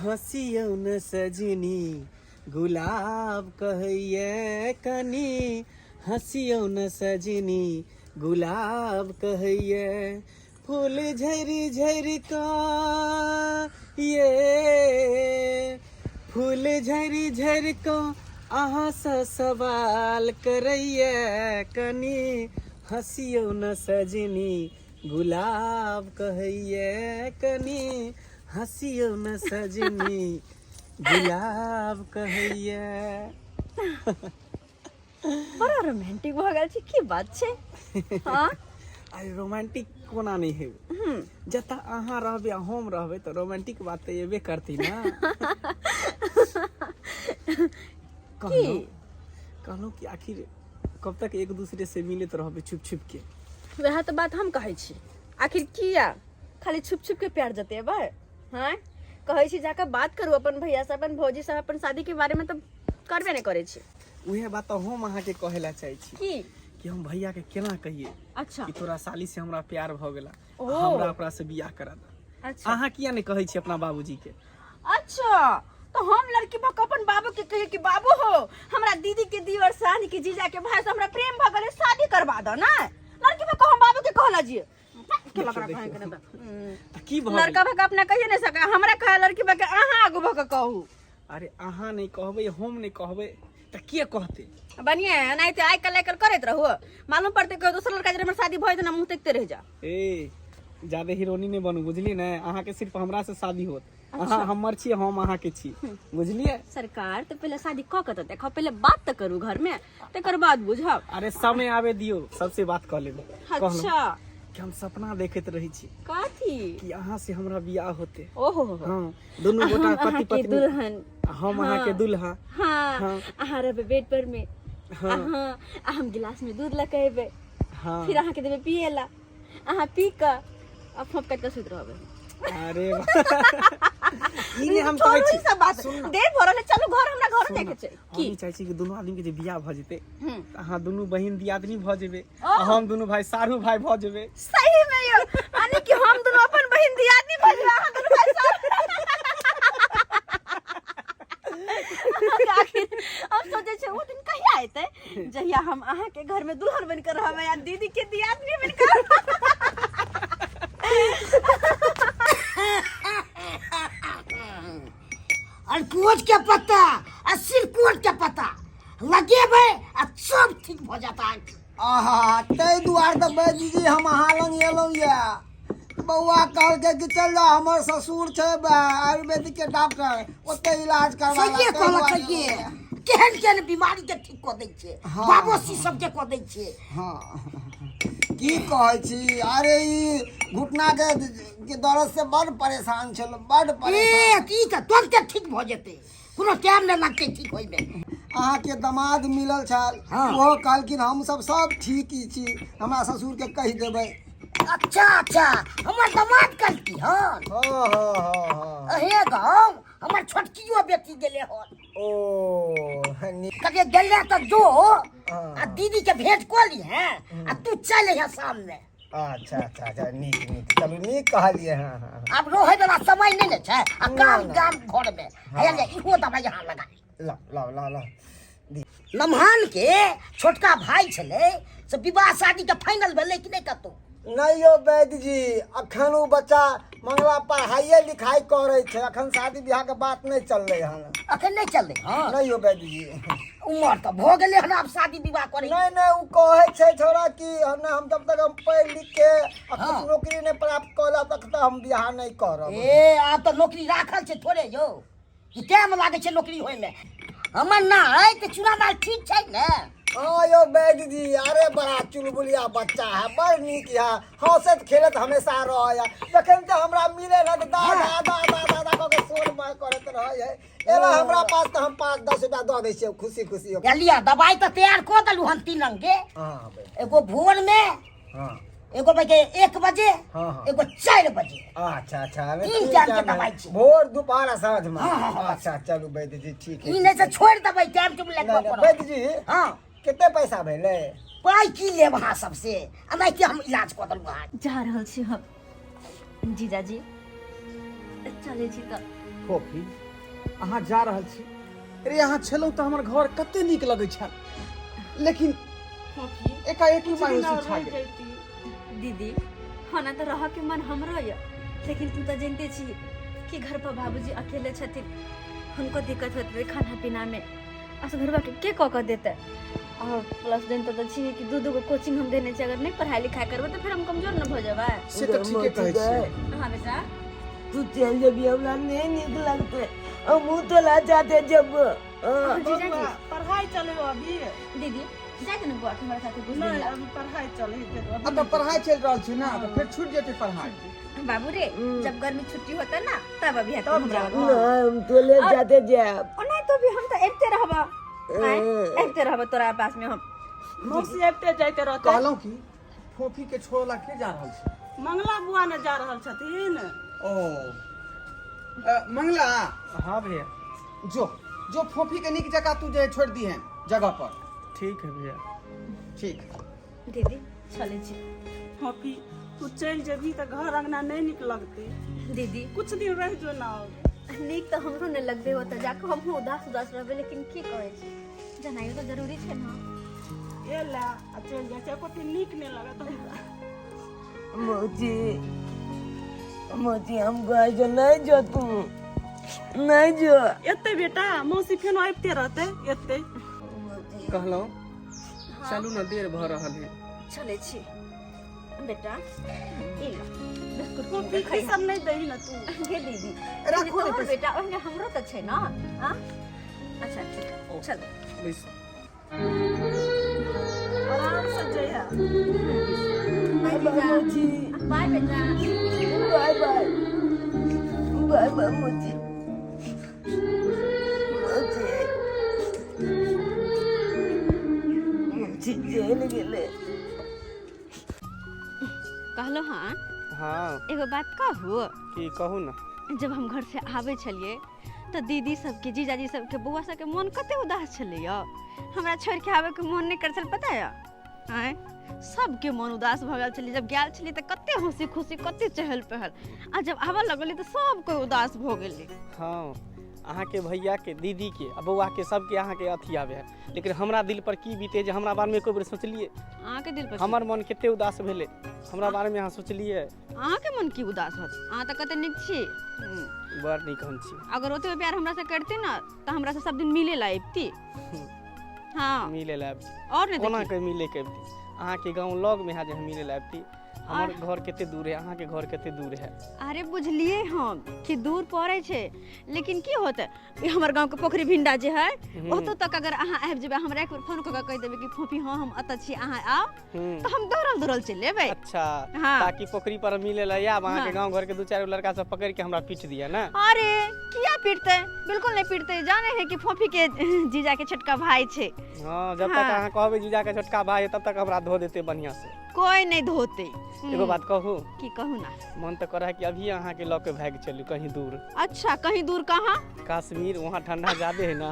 हँसियौ न सजनी गुलाब कहैये कनी हँसियौ न सजनी गुलाब कहैये फूल झरि झरि कऽ ये फूल झरि झरि कऽ अहाँसँ सवाल करैये कनी हँसियौ न सजनी गुलाब कहैये कनी हँसियौ न सजनी गुलाब कहैये। बड़ा रोमांटिक भऽ गेल छै, की बात छै? हाँ। अरे रोमांटिक कोना नहि हेबै, जतऽ अहाँ रहबै आ हम रहबै तऽ रोमांटिक बात तऽ एबे करतै ना। कहलहुँ कहलहुँ कि आखिर कब तक एक दूसरे से मिलैत रहबै छुप छुप के? वएह तऽ बात हम कहै छी, आखिर किया खाली छुप छुप के प्यार जतेबै? हाँ, कहै छी जाकऽ बात करू अपन भैया से, अपन भौजी से, अपन शादी के बारे में, तऽ करबे नहि करै छी। उहे बात तऽ हम अहाँके कहै लए चाहै छी की कि हम भैया के केना कहिए अच्छा कि तोरा साली से हमरा प्यार भऽ गेला, ओ। हमरा ओकरा से बियाह करा दे। अच्छा। अहाँ किया नहि कहै छी अपना बाबूजी के? अच्छा, तो हम लड़की भऽ कऽ अपन बाबू के कहिए कि बाबू हो, हमरा दीदी के दियर से यानी कि जीजा के भाई से हमरा प्रेम भऽ गेलै, शादी करवा दो ना? लड़की भऽ कऽ हम बाबू के कहला जी के लकड़ा कहे के ना। तऽ की भऽ लड़का गेल? भऽ कऽ अपना कहिए नहीं सके, हमरा कहे लड़की भऽ कऽ अहाँ आगू भऽ कऽ कहू। अरे अहाँ नहि कहबै, हम नहि कहबै तऽ के कहतै? बढ़िया है, नहीं तो आइ काल्हि आइ काल्हि करैत रहू, मालूम पड़तै कोई दोसर लड़का जरे हमर शादी भऽ जेतै ना, मुँह देखते रह जा। ए ज्यादा हीरोनी नहि बनू, बुझलियै ने? अहाँके सिर्फ हमरा से शादी होत। अहाँ हमर छी, हम अहाँके छी, बुझलियै? सरकार, तऽ पहिले शादी कऽ के तऽ देखो, पहिले बात तऽ करू घर में, तकर बाद बुझब। अरे समय आबे दियौ, सबसे बात कऽ लेबै। कहलहुँ अच्छा कि हम सपना देखैत रहै छी कथी? कि अहाँ से हमरा बियाह होते। ओहो हो। हाँ, दुनू गोटा हम पति अहाँके पत्नी, दुल्हन, हम अहाँके दुल्हा। हाँ। हाँ। अहाँ रहबै बेड पर में। हाँ। हाँ, आ हम गिलास में दूध लऽ के एबै। हाँ। फिर अहाँके देबै पिए ला, अहाँ पी कऽ आ फोप काटि कऽ सुति रहबै। अरे वाह। ई नहि हम कहै छोड़ू छी ई सब बात, सुन ना। देर भऽ रहल है, चलू घर, हमरा घर सुन जाइके ना, छै। हम की ई चाहै छी कि दुनू आदमी के जे बियाह भऽ जेतै तऽ अहाँ दुनू बहिन दियादनी भऽ जेबै आ हम दुनू भाई साढ़ू भाई भऽ जेबै। सही में यौ, यानी कि हम दुनू अपन बहिन दियादनी भऽ जेबै, अहाँ दुनू भाई साढ़ू। आखिर हम सोचै छियै ओ दिन कहिया एतै जहिया हम अहाँके घर में दुल्हन बनि कऽ रहबै आ दीदी के दियादनी बनि कऽ। अरकोच के पत्ता आ सिरकोच के पत्ता लगेबै आ सब ठीक भऽ जाता है। आहा, ताहि दुआरे तऽ वैद्य जी हम अहाँ लग एलहुँ यऽ। बौआ कहलकै कि चल जाओ, हमर ससुर छै आयुर्वेदिक के डॉक्टर, ओतै इलाज करवा ला। सहिए ताहि कहलक दुआरे सहिए एलहुँ यऽ। केहन केहन बीमारी के ठीक कऽ दै छै। हाँ। बाबोसी सबके कऽ दै छै। हाँ, की कहै छी, अरे ई घुटना के दर्द से बड़ परेशान छलहुँ, बड़ ए परेशान। की तऽ तुरन्ते ठीक भऽ जेतै, कोनो टाइम नहि लगतै ठीक होइमे। अहाँके दमाद मिलल छल। हाँ। ओहो कहलखिन हम सब सब ठीक ही छी, हमरा ससुर के कहि देबै। अच्छा अच्छा, हमर दमाद कहलखिन हन? हाँ हाँ हाँ हाँ। अहे गाँव हमर छोटकियो बेटी गेलै हन। ओ कते गेलै तऽ जो हाँ। आ दीदी के भेंट कऽ लिहे आ तू चल अइहे शाम में। अच्छा अच्छा अच्छा, नीक नीक, चलू नीक कहलियै। हाँ हाँ हाँ। आब रहै वाला समय नहि ने छै आ काम ना। गाम घर में हे ले, इहो दबाई यहाँ लगा। ल ल ल ल। नमहान के छोटका भाई छलै से विवाह शादी के फाइनल भेलै कि नहि कतौ? नहि यौ वैद्य जी, अखन ओ बच्चा मंगला पढ़ाइए लिखाइ करै छै, अखन शादी बियाह के बात नहि चललै हन। अखन नहि चललै हन? नहि यौ वैद्य जी। उमर तऽ भऽ गेलै हन आब शादी विवाह करै। नहि नहि, ओ कहै छै छोरा कि नहि, हम जब तक हम पढ़ि लिख के आ हाँ। कुछ नौकरी नहि प्राप्त कऽ लेब तक तऽ हम बियाह नहि करब। ए आब तऽ नौकरी राखल छै थोड़े यौ, कि टाइम लागै छै नौकरी होइमे। हमर नाय तऽ चूड़ा दाल ठीक छै ने? हाँ यौ वैद्य जी, अरे बड़ा चुलबुलिया बच्चा है, बड़ नीक है, हंसैत खेलैत हमेशा रहै है। जखन तऽ हमरा मिले ना तऽ दादा दादा दादा कऽ के शोर मार करैत रहै है। एला हमरा पास तऽ हम 5-10 रुपया दऽ दै छियै खुशी खुशी। लिअ, दबाई तऽ तैयार कऽ देलहुँ हन तीन रंग के। हाँ वैद्य। एगो भोर में, हाँ। एगो बजे 1 बजे, हाँ, हाँ। एगो 4 बजे। अच्छा अच्छा, अरे तीन तीन टाइम के टाइम है। दवाई छै। भोर दोपहर आ साँझ में। हाँ, हाँ, हाँ। अच्छा चलू वैद्य जी, ठीक है। ई नहि से छोड़ि देबै, टाइम टूम नहि, लगबऽ नहि, पड़त। वैद्य जी। हाँ। कते पैसा भेलै? पाइ की लेब अहाँ सबसे, एनाहिते हम इलाज कऽ देलहुँ अहाँ। जा रहल छी हम जीजाजी, चलै छी तऽ। फोफी अहाँ जा रहल छी अरे अहाँ छलहुँ तऽ हमर घर कते नीक लगै छल लेकिन फोफी एकाएकी कुछ दिन मायूसी और छा रह गेल जैती। दीदी होना तऽ रहऽ के मन हमरो यऽ लेकिन तू तऽ जानते छी कि घर पर बाबूजी अकेले छथिन हुनको दिक्कत होइत रहै खाना पीनामे असगरवा के के कऽ कऽ देतै और प्लस जानते तऽ छी कि दू दू गो कोचिंग हम देने छी अगर नहि पढ़ाई लिखाई करबै तऽ फेर हम कमजोर न भऽ जेबै से तऽ ठीके कहै छियै हाँ बेटा तू चल जेबी हमरा नहीं नीक लगते हमहूँ तोला जाते जब अहाँ जीजाजी बौआ, पढ़ाई चले हो अभी दीदी जाके ने बौआ के हमरा साथे कुछ दिन नहीं ला अभी पढ़ाई चले है आ तऽ पढ़ाइ चलि रहल छै ने तऽ फेर छूटि जेतै पढ़ाइ बाबू रे जब गर्मी छुट्टी होता ना तब अभी तब हमरा जाब। हम तोले जाते जाब ओ नहीं तो भी हम तो अबिते रहब आँय, अबिते रहब तोरा पास में हम मौसी आबिते जाइते रहते कहलहुँ कि फोफी के छोड़ला के जा रहल छै मंगला बुआ ने जा रहल छथिन ओ मंगला हाँ भैया जो जो फोफी के नीक जगह तू जे छोड़ दी है जगह पर ठीक है भैया ठीक दीदी चलै छी फोफी तू चलि जेबही तऽ घर अंगना नहि नीक लगतै दीदी कुछ दिन रहि जो ना और नीक तऽ हमरो नहि लगबे होता जाके हमहूँ उदास उदास रहबै लेकिन की कहै छी जनाइयो तऽ जरूरी छै ने ए ले आ चलि जाइ छै एको दिन नीक नहि लगत हमरा मौसी मौसी हम कहै छौ नहीं जो तू नहीं जो एतै बेटा मौसी फेनो आबिते रहतै एतै कहलहुँ चलू ने देर भऽ रहल है चलै छी बेटा ई लो बिस्कुट फोफी खै ई सब नहि दही ने तू गे दीदी राखू ने तोहर पैसा। बेटा ओहिने हमरो तऽ छै ने आ अच्छा ठीक चल बैस आराम से जइहा बाय बेटा मौसी बाय बेटा बाय बाय बाय बाय मौसी मौसी मौसी चलि गेलै कहलो हाँ हाँ एगो बात कहू की कहू ने जब हम घर से आबै छलियै तऽ दीदी सबके जीजाजी सबके बौआ सबके मोन कते उदास छलैया हमरा छोड़ि के आबैके मोन नहि करै छल पता यऽ आँय सबके मोन उदास भऽ गेल छलै जब गेल छलियै तऽ कते हँसी खुशी कते चहल पहल आ जब आबऽ लगलियै तऽ सब कोइ उदास भऽ गेलै हाँ अहाँके भैयाके दीदीके आ बौआके सबके अहाँके अथी आबै है लेकिन हमरा दिल पर की बीते जे हमरा बारेमे एको बेर सोचलियै अहाँके दिल पर हमर मन कते उदास भेलै हमरा बारेमे अहाँ सोचलियै अहाँके मन की उदास होत अहाँ तऽ कते नीक छी बड़ नीक हम छी अगर ओतबे प्यार हमरा से करती ना तऽ हमरा से सब दिन मिले ला अबती हाँ मिले ला आबती और नहीं कोना के मिले के अबती अहाँके गाँव लग में है जे हम मिले ला अबती हमर घर कते दूर है अहाँके घर कते दूर है अरे बुझलिए हम कि दूर पड़े छै लेकिन की होतै ई हमर गाँव के पोखरी भिंडा जे है ओतौ तक अगर अहाँ आबि जेबै हमरा एक बेर फोन कऽ के कहि देबै कि फोफी हाँ हम एतऽ छी अहाँ आउ तऽ हम दौड़ल दौड़ल चलि एबै अच्छा हाँ। ताकि पोखरी पर मिले ला आयब अहाँके हाँ। गाँव घर के दू चारि गो लड़का सब पकड़ के हमरा पीट दिया ना अरे किया पीटतै बिल्कुल नहीं पीटतै जाने है कि फोफी के जीजा के छोटका भाई छै हाँ जब तक हाँ। अहाँ कहबै जीजा के छोटका भाई है, तब तक हमरा धो देते बढ़िया से कोई नहीं धोते एगो बात कहू की कहू ना मन तऽ करे है कि अभी अहाँके लऽ के भागि चलू कहीं दूर अच्छा कहीं दूर कहाँ कश्मीर वहाँ ठंडा ज्यादे है ना